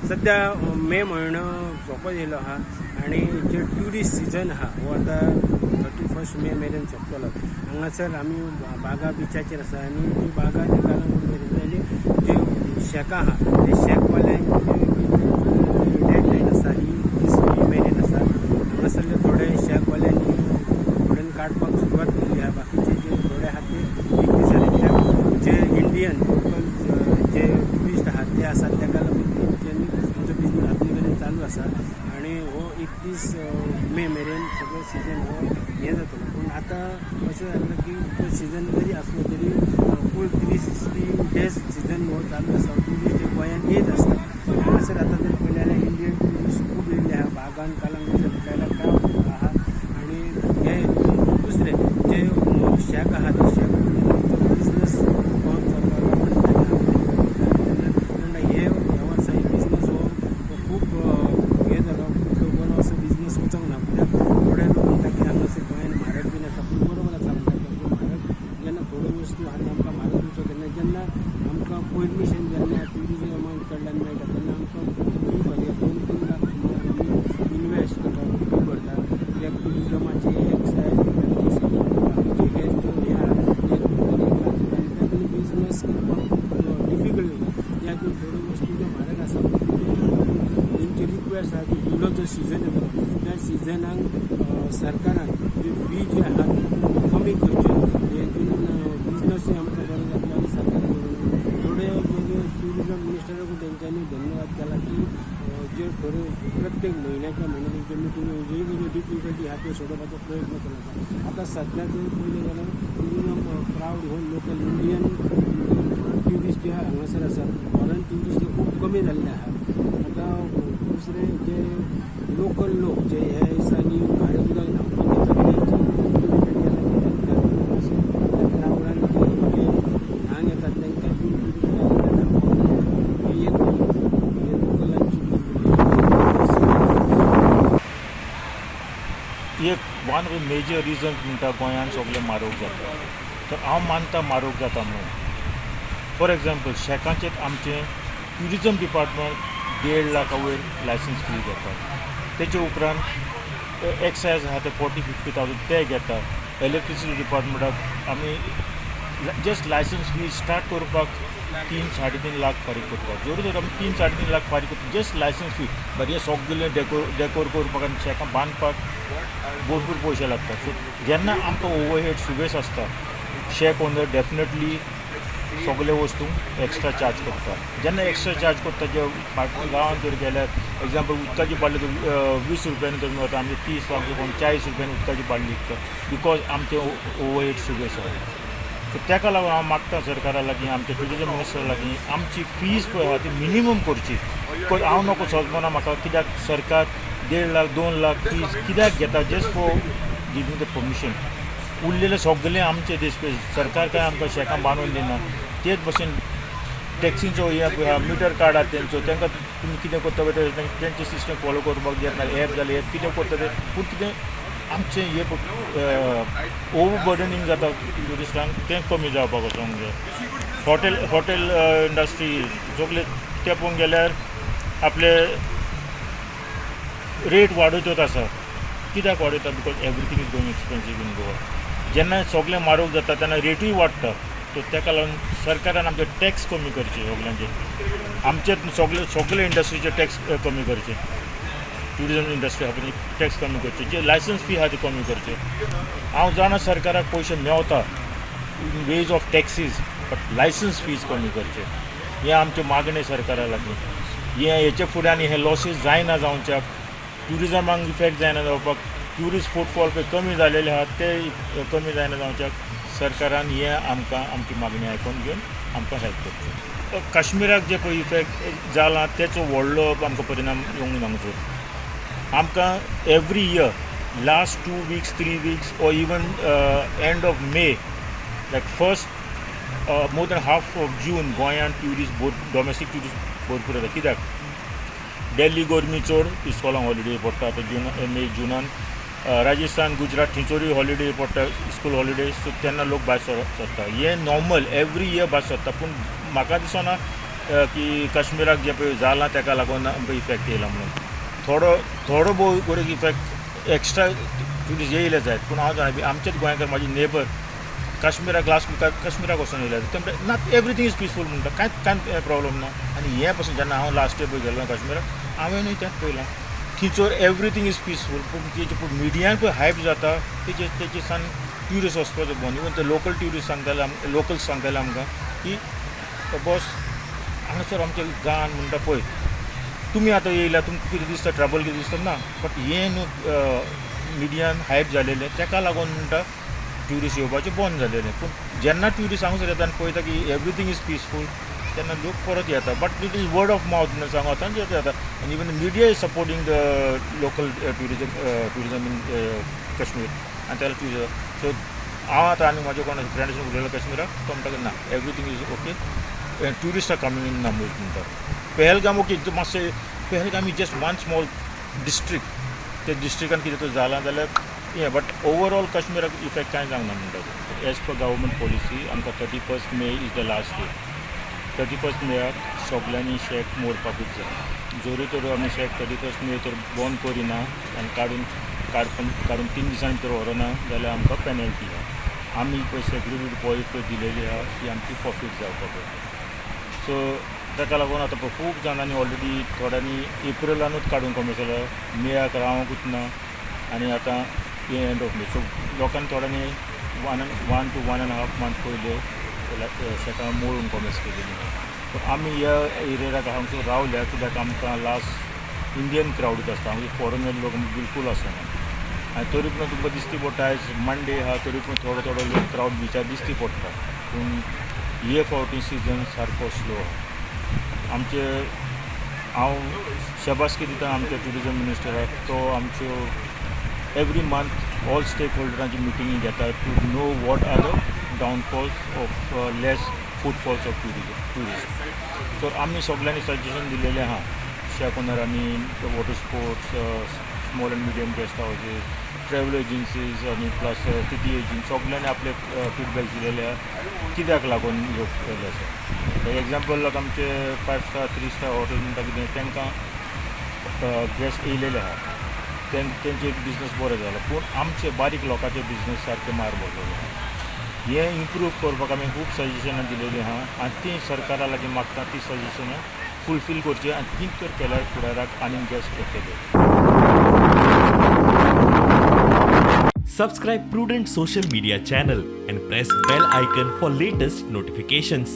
सध्या मे म्हयनो सोंपत येयलो आहा आनी जे ट्युरिस्ट सिजन आहा हो आतां 31 मे मेरेन सोंपतलो. हांगासर आमी बागा बिचाचेर आसा आनी ती बागा ते कलंगूट मेरेन जाली जे शॅकां आहा ते शॅकवाल्यांची डेडलायन आसा ही 30 मे मेरेन आसा. हांगासरले थोडे शॅकवाल्यांनी थोड्यांनी काडपाक सुरवात केल्ली आहा. बाकीचे जे थोडे आहा ते 31 जाले, कित्याक जे इंडियन लोकल जे ट्युरिस्ट आहात ते आसात, ताका लागून तेंच्यांनी तेंचो बिजनस अजून मेरेन चालू आसा आनी हो 31 मे मेरेन सगळो सिजन हो हें जातलो. पूण आतां अशें जालें की तो सिजन जरी आसलो तरी फूल 360 डेज सिजन हो चालू आसा. ट्युरिस्ट हे गोंयांत येत आसता. हांगासर आतां जर पळयलें जाल्यार इंडियन ट्युरिस्ट खूब येयल्ले आहा. बागान कलंगूट जाल्यार क्रावड आहा आनी हे दुसरे जे शॅक आहा ते शॅक तेंचो बिजनस बरो चलता म्हणून तेन्ना तेन्ना हे ह्या वर्सा बिजनस हो खूब हें जालो, बरो असो बिजनस वचोंक ना, कित्याक थोडे लोक म्हणटा की हांगासर गोंयांत म्हारग बीन आसा. पूण बरोबर आसा म्हणटा की आमकां म्हारग जेन्ना थोड्यो वस्तू आहा आमकां म्हारग दिवचो, तेन्ना जेन्ना आमकां परमिशन जेन्ना ट्युरिजमा कडल्यान मेळटा तेन्ना आमकां फी भरया 2-3 लाख सुमार आमी इनवेस्ट करता, फी भरता, कित्याक ट्युरिजमाची एक्सायज, बाकीचे हेर ज्यो हें आहा ते 2-3 लाख येता आनी तातूंत बिजनस करपाक खूब डिफिकल्ट जाता. त्या थोड्यो वस्तू ज्यो म्हारग आसा, तेंची रिक्वेस्ट आहा की फुडलो जो सिजन येतलो त्या सिजनाक सरकारान जी फी जी आहा ती कमी करची. हेतून बिजनसूय आमकां बरो जातलो आनी सरकाराक थोडे जे ट्युरिजम मिनिस्टराकूय तेंच्यांनी धन्यवाद केला की जे थोडे प्रत्येक म्हयन्याच्या म्हयन्या तेंच्यो मिटींग ज्यो ज्यो डिफिकल्टी आहा त्यो सोडोवपाचो प्रयत्न केलो आसा. आतां सध्या जर पळयलें जाल्यार ट्युरिजम क्रावड हो लोकल इंडियन ट्युरिस्ट जे हांगासर आसा, फॉरन ट्युरिस्ट हे खूब कमी जाल्ले आहा. आतां दुसरे जे लोकल लोक जे ह्या दिसांनी खारें उदक न्हांवपाक येतात, तेंची डिफिकल्टी जाता की तांकां अशें त्या क्रावडान जे न्हांक येतात तांकां बीन डिफिकल्टी जाता न्हांवपाक मेळना. ही एक हे लोकलांची. एक one of the major reasons म्हणटा गोंयांत सगळें म्हारग जाता, तर हांव मानता म्हारग जाता म्हणून. फॉर एग्जाम्पल, शॅकाचेर आमचें ट्युरिजम डिपार्टमेंट 1.5 लाखा वयर लायसन्स फी घेता. तेचे उपरांत एक्सायज आहा ते 40-50 थावजंड ते घेता. इलेक्ट्रिसिटी डिपार्टमेंटाक आमी जस्ट लायसन्स फी स्टार्ट करपाक 3-3.5 लाख फारीक करता. जर तर आमी 3-3.5 लाख फारीक करता जस्ट लायसन्स फी, बट हे सगळें डेकोर करपाक आनी शॅकां बांदपाक भरपूर पयशे लागता. सो जेन्ना आमकां ओवरहेड सुबेज आसता, शॅक ओनर डेफिनेटली सगळे वस्तूंक एक्स्ट्रा चार्ज करता. जेन्ना एक्स्ट्रा चार्ज करता, जे गांवांत जर गेल्यार एग्जाम्पल उदकाची बाटली तर 20 रुपयांनी तर वता, आमचे 30, आमचे कोण 40 रुपयांनी उदकाची बाटली विकता, because आमचे ओवरहेड सुबेज आसा. सो ताका लागून हांव मागता सरकारा लागीं, आमच्या ट्युरिजम मिनिस्टरा लागीं, आमची फीज पळय आहा ती मिनिमम करची, because हांव नको समजना म्हाका कित्याक सरकार 1.5 लाख 2 लाख फीज कित्याक घेता just for giving the permission. उरलेले सगळे आमचे देश सरकार काय आमकां शॅकां बांदून दिना. तेच भशेन टॅक्सींचो हे पळय मिटर कार्ड आहा तेंचो, तांकां तुमी कितें करता पळय तेंचे सिस्टम फॉलो करपाक दियत ना. एप जालें, एप कितें करता ते, पूण कितें आमचें हें ओवर बर्डनींग जाता ट्युरिस्टांक, तें कमी जावपाक वचोंक जाय. हॉटेल इंडस्ट्री सगळे ते पळोवंक गेल्यार आपले रेट वाडयतच आसा. कित्याक वाडयता? Because everything is going expensive in Goa. जेन्ना सगळें म्हारग जाता तेन्ना रेटूय वाडटा. सो ताका लागून सरकारान आमचे टॅक्स कमी करचे सगल्यांचे, आमचे सगळे इंडस्ट्रीचे टॅक्स कमी करचे. ट्युरिजम इंडस्ट्री आहा टॅक्स कमी करचे, जे लायसन्स फी आहा ती कमी करचे. हांव जाणा सरकाराक पयशे मेवता in ways of taxes, but licence fees कमी करचे, हें आमचें मागणें सरकारा लागीं. हें हेचे फुडें आनी हे लॉसीस जायना जावच्याक, ट्युरिजमाक इफेक्ट जायना जावपाक, ट्युरिस्ट फुटफॉल पळय कमी जालेले आहा ते कमी जायना जावच्याक सरकारान हें आमकां आमची मागणी आयकून घेवन आमकां हेल्प करचें. काश्मिराक जे पळय इफेक्ट जाला तेचो व्हडलो आमकां परिणाम येवंक ना हांगासर. आमकां every year last 2 weeks, 3 weeks or even end of May, like first more than half of June गोंयांत ट्युरिस्ट भर डोमेस्टीक ट्युरिस्ट भरपूर येता. कित्याक दिल्ली गरमी चड, इस्कॉलांक हॉलिडे पडटा आतां जून मे जुनान. राजस्थान, गुजरात थंयसरूय हॉलिडे पडटा, स्कूल हॉलिडे. सो तेन्ना लोक भायर सरता. हें नॉर्मल एवरी इयर भायर सरता, पूण म्हाका दिसना. की काश्मीराक जें पळय जालां ताका लागून आमकां इफेक्ट येयला म्हणून. थोडो थोडो भोव बरो इफेक्ट एक्स्ट्रा ट्युरिस्ट येयले जायत, पूण हांव जाणा आमचेच गोंयकार, म्हाजे नेबर काश्मीराक लास्ट विकाक काश्मीराक वचोन येयले. ते म्हणटा, ना, एवरीथींग is peaceful म्हणटा, कांयच कांय प्रॉब्लम ना. आनी हें पसून जेन्ना हांव लास्ट इयर पळय गेल्लो काश्मीराक, हांवेंनूय तेंच पळयलां, थंयसर एवरीथींग is peaceful. पूण तेजे पूण मिडियान पळय हायप जाता, तेजे सान ट्युरिस्ट वचपाचो बंद. इवन ते लोकल ट्युरिस्ट सांगताले, लोकल्स सांगताले आमकां की बॉस, हांगासर आमच्या गांवान म्हणटा पळय, तुमी आतां येयल्या, तुमकां कितें दिसता, ट्रबल कितें दिसता ना. बट हें न्हू मिडियान हायप जालेलें, ताका लागून म्हणटा ट्युरिस्ट येवपाचें बंद जालेलें. पूण जेन्ना ट्युरिस्ट हांगासर येता आनी पळयता की एवरीथींग is peaceful, तेन्ना लोक परत येता. But it is word of mouth म्हणून सांगू आतां येता. आनी even media is supporting the local tourism in Kashmir आनी त्याला ट्युरिजम. सो हांव आतां आनी म्हाजे कोण फ्रेंड्स उलयलो काश्मीराक, तो म्हणटा की ना, everything is okay, tourist are coming in numbers म्हणटा. पेहलगाम ओके, मातशें Pahalgam is just one small district. ते डिस्ट्रिक्टान कितें तर जालां जाल्यार हें, बट ओवरऑल काश्मीराक इफेक्ट कांय जावंक ना म्हणटा. एज पर गव्हर्मेंट पॉलिसी आमकां 31 May is the last day. 31 मेयाक सगल्यांनी शॅक मोडपाकूच जाय. जरी तर आमी शॅक 31 मे तर बंद करिना आनी काडून काडून काडून 3 दिसांनी भितर व्हरना जाल्यार आमकां पेनल्टी आहा. आमी पळय सेक्युरिटी डिपॉजीट पळय दिलेली आहा, ती आमची फॉरफीट जावपाक जाय. सो ताका लागून आतां पळय खूब जाणांनी ऑलरेडी, थोड्यांनी एप्रिलानूच काडून कमी जाल्या, मेयाक रावंकूच ना. आनी आतां एंड ऑफ मे, सो लोकांनी थोड्यांनी one to one and half month पयले शेतां मोडून कॉमेस केलेली. पूण आमी ह्या एरियाक हांगसर रावल्या कित्याक आमकां लास्ट इंडियन क्रावडूच आसता, हांगा फॉरेनर लोक बिलकूल आसना. आनी तरी पूण तुमकां दिसती पडटा, आयज मंडे आहा, तरी पूण थोडो थोडो लोक क्रावड बिचार दिसती पडटा. पूण हे फावटी सिजन सारको स्लो आहा आमचे. हांव शबासकी दिता आमच्या ट्युरिजम मिनिस्टराक, तो आमच्यो एवरी मंथ ऑल स्टेक होल्डरांची मिटिंगी घेता to know what are the downfalls of less footfalls of tourism tourist. So आमी सगल्यांनी सजेशन दिलेलें आहा, shack ओनरांनी, water sports, small and medium guest houses, travel agencies आनी प्लस टिटी एजंट, सगल्यांनी आपले feedback दिलेले आहा कित्याक लागून लोक केले आसा. फॉर एग्जाम्पल, आतां आमचे five star, three star hotel म्हणटा कितें, तांकां गेस्ट येयलेले आहा, तेंचे बिजनस बरो जाला. पूण आमचे बारीक लोकांचे बिजनस सारके मार पडलेले आहा. हें इम्प्रूव करपाक आमी खूब सजेशनां दिलेलीं आहा आनी तीं सरकारा लागीं मागता, ती सजेशनां फुलफील करची आनी ती तर केल्यार फुडाराक आनीक गेस्ट येतले. Subscribe Prudent Social Media channel and press bell icon for latest notifications.